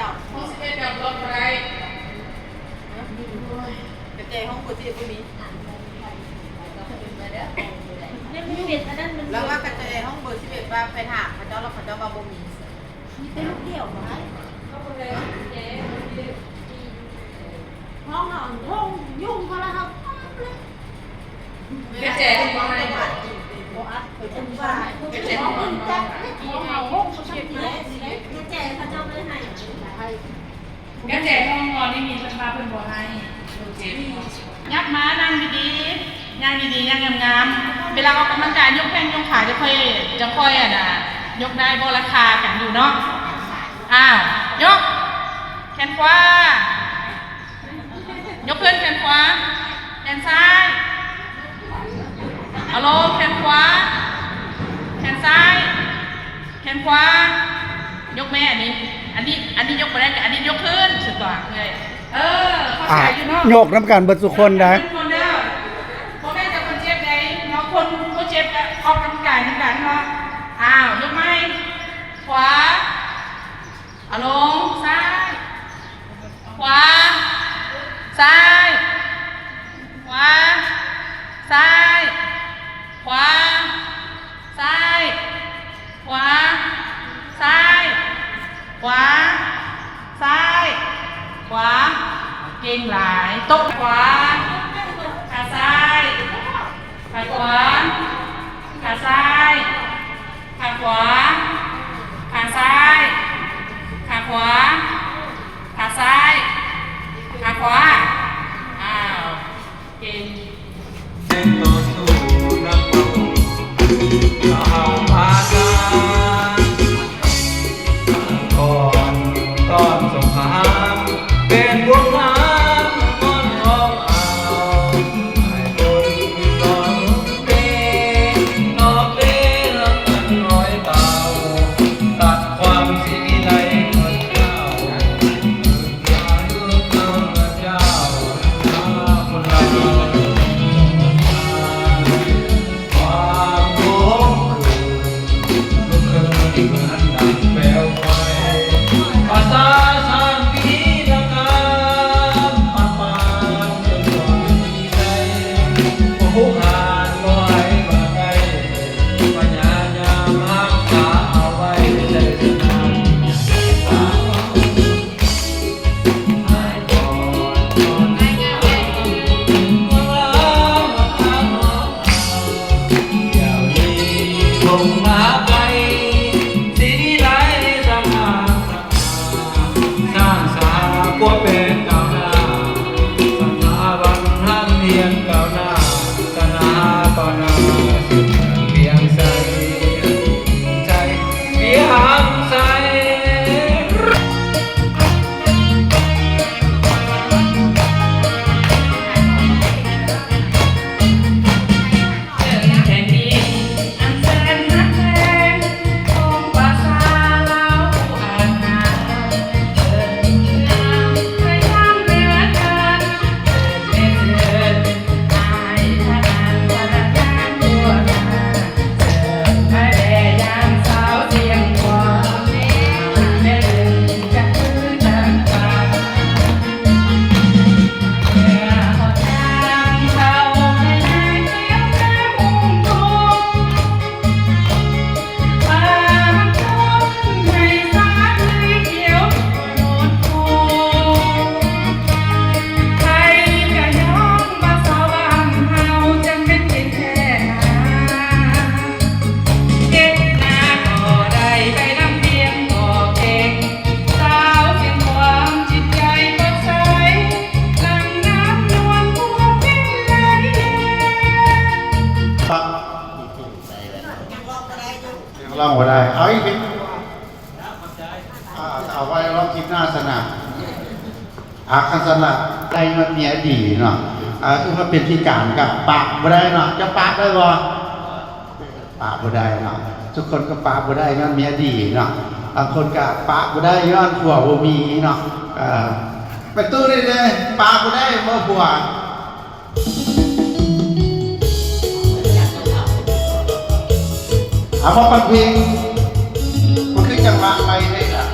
ຫ້ອງສິບເອັດກໍລັອກບໍ່ໄດ້. ກະແຈຫ້ອງເບີສິບເອັດບໍ່ມີ. ຍັງບໍ່ເປັນອັນນັ້ນມັນ ລາວວ່າກະແຈຫ້ອງເບີສິບເອັດວ່າໄປຖາມເຂົາເຈົ້າ ແລ້ວເຂົາເຈົ້າວ່າບໍ່ມີ. ມີແຕ່ລູກດຽວບໍ່ໄດ້. ຫ້ອງນອນ ຫ້ອງຍຸງເຂົາລະເຮົາ. ກະແຈເພິ່ນບໍ່ໃຫ້. ບໍ່ອັດ ເພິ່ນວ່າ ກະແຈຫ້ອງເພິ່ນຈັກ ຫ້ອງເຮົາ ຫ້ອງເຂົາຈັກ ກະແຈເຂົາເຈົ້າບໍ່ໄດ້ໃຫ້. ກະແຈຫ້ອງນອນນີ້ມີ ເພິ່ນວ່າເພິ່ນບໍ່ໃຫ້. ຍັບມານັ່ງດີໆ ຍ່າງດີໆ ຍ່າງງາມໆ. ເວລາອອກກຳລັງກາຍ ຍົກແຂ້ງຍົກຂາ ຈະຄ່ອຍ ຈະຄ່ອຍ ອັນນ່າ ຍົກໄດ້. ບໍ່ລາຄາກັນຢູ່ເນາະ. ອ້າວ ຍົກ ແຂນຂວາ ຍົກຂຶ້ນ ແຂນຂວາ ແຂນຊ້າຍ ເອົາລົງ ແຂນຂວາ ແຂນຊ້າຍ ແຂນຂວາ. ຍົກແມ່ ອັນນີ້ ອັນນີ້ ອັນນີ້ຍົກບໍ່ໄດ້ ກະອັນນີ້ຍົກຂຶ້ນ ສຸດຕົວເອີຍ. ເອີ ເຂົ້າໃຈຢູ່ເນາະ. ຍົກນຳກັນເບິດທຸກຄົນໄດ໋. ທຸກຄົນເດີ ບໍ່ແມ່ນແຕ່ຄົນເຈັບໃດ໋ເນາະ. ຄົນບໍ່ເຈັບກະອອກກຳລັງກາຍນຳກັນເນາະ. ອ້າວ ຍົກໃໝ່ ຂວາ ເອົາລົງ ຊ້າຍ ຂວາ ຊ້າຍ ຂວາ ຊ້າຍ ຂວາ ຊ້າຍ ຂວາ ຊ້າຍ ຂວາ ຊ້າຍ ຂວາ. ເກັ່ງຫຼາຍ. ຕົກ ຂວາ ຂາຊ້າຍ ຂາຂວາ ຂາຊ້າຍ ຂາຂວາ ຂາຊ້າຍ ຂາຂວາ ຂາຊ້າຍ ຂາຂວາ. ອ້າວ ເກັ່ງ. ເປັນຕໍ່ສູ້ນຳເອົາ ລະເຮົາພາກັນ ກ່ອນຕ້ອນສົງຄາມ ເປັນບຸນນຳ ນອນຮອງເອົາ ໃຫ້ຄົນນອກເປ ນອກເປ ນອຍເຕົາ ຕັດຄວາມສີວິໄລເງິນເຈົ້າ. ພະສາສາມັກຄີ ລະການປະປານ ຈົນກວ່າມີໄດ້ ພວກຜູ້ຂານບໍ່ໃຫ້ມາໃກ້ ພະຍາຍາມຮັກສາເອົາໄວ້ໃນໃຈ. ຮ້ອງບໍ່ໄດ້ ເອົາອີກ ອ່າ ເອົາໄວ້ລອງຄລິບໜ້າຊັ້ນນະ. ອ່າ ຄັນຊັ້ນລະ ໄດ້ຍ້ອນເມຍດີເນາະ. ອ່າ ຄືວ່າເປັນພິການກະປະບໍ່ໄດ້ເນາະ. ຈະປະໄດ້ບໍ່? ປະບໍ່ໄດ້ເນາະ. ທຸກຄົນກໍປະບໍ່ໄດ້ຍ້ອນເມຍດີເນາະ. ບາງຄົນກະປະບໍ່ໄດ້ຍ້ອນຜົວບໍ່ມີເນາະ. ເອີ ແມ່ຕູ້ນີ້ເດ້ ປະບໍ່ໄດ້ເພາະຜົວ. ເອົາ ມາຟັງເພງ ມັນຄືຈັງຫວະໃໝ່ເດ້ລະ.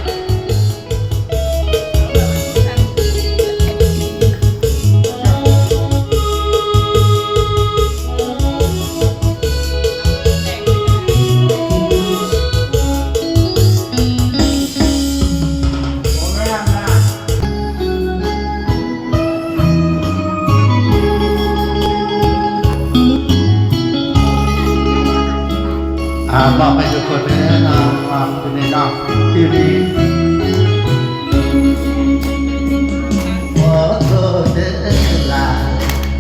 ມອບໃຫ້ທຸກຄົນເດີເນາະ ມອບຢູ່ນີ້ເນາະ ຢູ່ນີ້. ຂໍໂທດເດີຫຼ້າ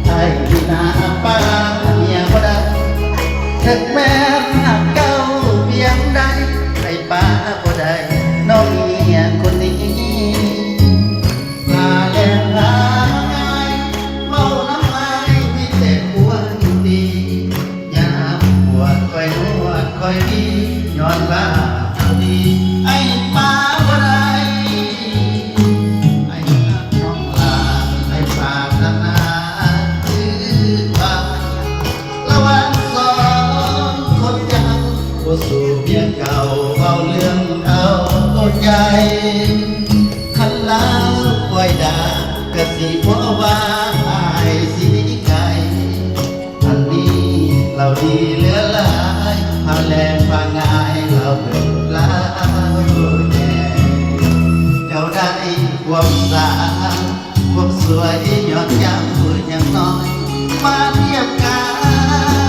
ອ້າຍຢູ່ໜ້າປາເມຍບໍ່ໄດ້ ເຖິງແມ່ນຮັກເຈົ້າພຽງໃດ ອ້າຍປາບໍ່ໄດ້ນ້ອງເມຍຄົນນີ້. ພາແລ່ນພາງ່າຍ ເວົ້ານຳອ້າຍມີແຕ່ຄວາມດີ ຍາມປວດຄອຍນວດຄອຍບີ ຍ້ອນວ່າເຂົາດີ ອ້າຍປາບໍ່ໄດ້ ອ້າຍຮັກນ້ອງຫຼ້າ ອ້າຍປາດຕະໜາຄືວ່າ ລະຫວ່າງສອງຄົນເຈົ້າ ບໍ່ສູ້ເມຍເກົ່າ ເວົ້າເລື່ອງເອົາໃຈ ຄັນລາວປ່ອຍດ່າ ກະຊິບໍ່ວ່າອ້າຍຊິໜີໄກ ອັນນີ້ລາວດີເຫຼືອຫຼາຍ ພາແລ່ນພາງ່າຍ ລາວເບີດລາວແຍ່ ເຈົ້າໄດ້ຄວາມສາວ ຄວາມສວຍຍ້ອນເຈົ້າຍັງນ້ອຍ ມາທຽບກັ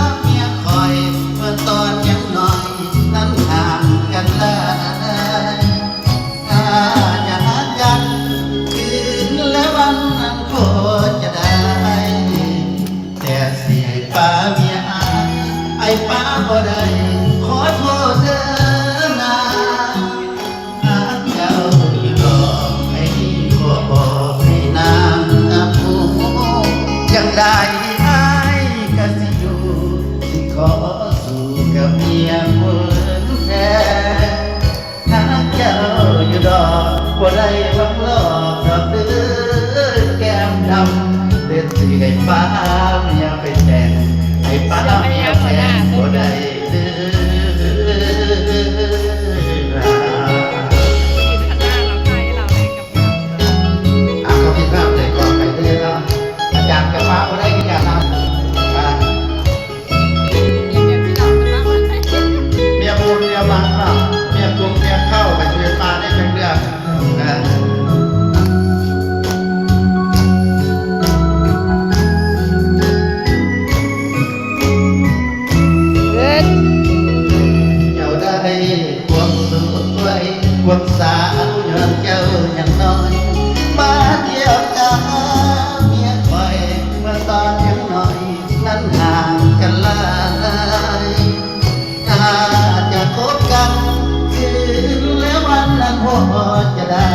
ບເມຍຂ້ອຍ ເມື່ອຕອນຍັງນ້ອຍ ນັ້ນຫ່າງກັນຫຼາຍ ຖ້າຈະຮັກກັນຄືນແລະວັນນັ້ນພໍຈະໄດ້ ແຕ່ຊິໃຫ້ປາເມຍອ້າຍ ອ້າຍປາບໍ່ໄດ້ ຂໍໂທດເດີນາ ຫາກເຈົ້າຢູ່ດອກ ໃຫ້ດີຂໍບອກໃຫ້ນາງຮັບຮູ້ ຈັ່ງໃດອ້າຍກະຊິຢູ່ ຊິຂໍສູ້ກັບເມຍຄົນແທ້ ຫາກເຈົ້າຢູ່ດອກ ບໍ່ໄດ້ຫວັງຫຼອກດອກເດີ ແກ້ມດຳ ເຮັດຊິໃຫ້ປາເມຍໄປແຕ່ງ ໃຫ້ປາເມຍແຕ່ງບໍ່ໄດ້ເດີ ອາ ຂໍຜິດພາດໃດກໍໄປເດີເນາະ ອາຈານກະປາບໍ່ໄດ້ຄືກັນເນາະ ອາ ເມຍບຸນເມຍບັງເນາະ ເມຍກຸກເມຍເຂົ້າໄປຊ່ວຍປາໄດ້ຈັກເທື່ອ ອາ. ເຈົ້າໄດ້ຄວາມສວຍ ຄວາມສາວ ຍ້ອນເຈົ້າຍັງນ້ອຍ ມາທຽບກັບເມຍຂ້ອຍ ເມື່ອຕອນຍັງນ້ອຍ ນັ້ນຫ່າງກັນຫຼາຍ ຖ້າຈະຄົບກັນຄືນແລະວັນນັ້ນພໍຈະໄດ້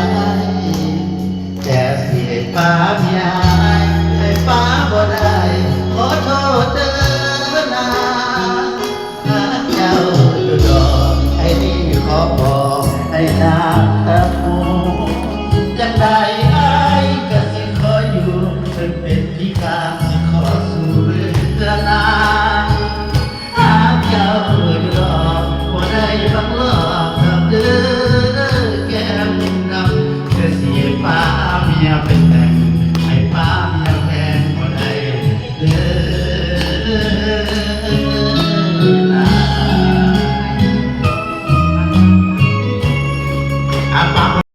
ແຕ່ຊິໃຫ້ປາເມຍອ້າຍ ໃຫ້ປາບໍ່ໄດ້ ຂໍໂທດເດີນາ ຫາກເຈົ້າຢູ່ດອກ ໄອ້ນີ້ຂໍບອກໃຫ້ນາງຮັບຮູ້ ຈັ່ງໃດອ້າຍກະຊິຂໍຢູ່ ເຖິງເປັນພິການຊິຂໍສູ້ເພື່ອນາງ ຫາກເຈົ້າຢູ່ດອກ ບໍ່ໄດ້ຫວັງຫຼອກດອກເດີ ແກ້ມດຳ ແຕ່ຊິໃຫ້ປາເມຍໄປແຕ່ງ ໃຫ້ປາເມຍແພງບໍ່ໄດ້ເດີນາ ອາ ປາ